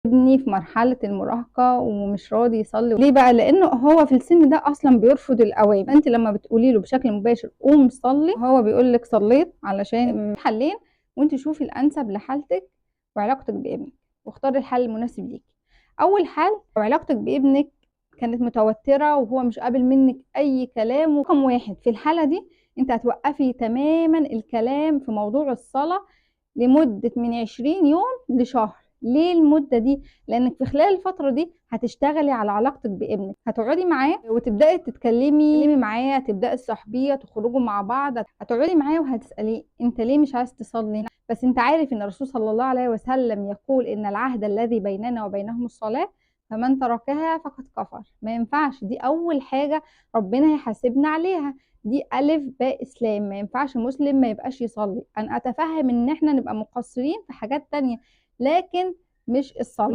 ابني في مرحلة المراهقة ومش راضي يصلي. ليه بقى؟ لأنه هو في السن ده أصلا بيرفض الأوامر. أنت لما بتقولي له بشكل مباشر قوم صلي، هو بيقول لك صليت علشان حلين، وأنت شوفي الأنسب لحالتك وعلاقتك بابنك واختاري الحل المناسب ليكي. أول حل، لو علاقتك بابنك كانت متوترة وهو مش قابل منك أي كلام، رقم واحد في الحالة دي أنت هتوقفي تماما الكلام في موضوع الصلاة لمدة من 20 يوم لشهر. ليه المدة دي؟ لأنك في خلال الفترة دي هتشتغلي على علاقتك بابنك، هتقعدي معاه وتبدأي تتكلمي معاه، تبدأي الصحبية، تخرجوا مع بعض، هتقعدي معاه وهتسأليه انت ليه مش عايز تصلي؟ بس انت عارف ان الرسول صلى الله عليه وسلم يقول ان العهد الذي بيننا وبينهم الصلاة فمن تركها فقد كفر. ما ينفعش، دي أول حاجة ربنا هيحاسبنا عليها، دي ألف باء إسلام. ما ينفعش مسلم ما يبقاش يصلي. أنا أتفهم إن إحنا نبقى مقصرين في حاجات تانية لكن مش الصلاة.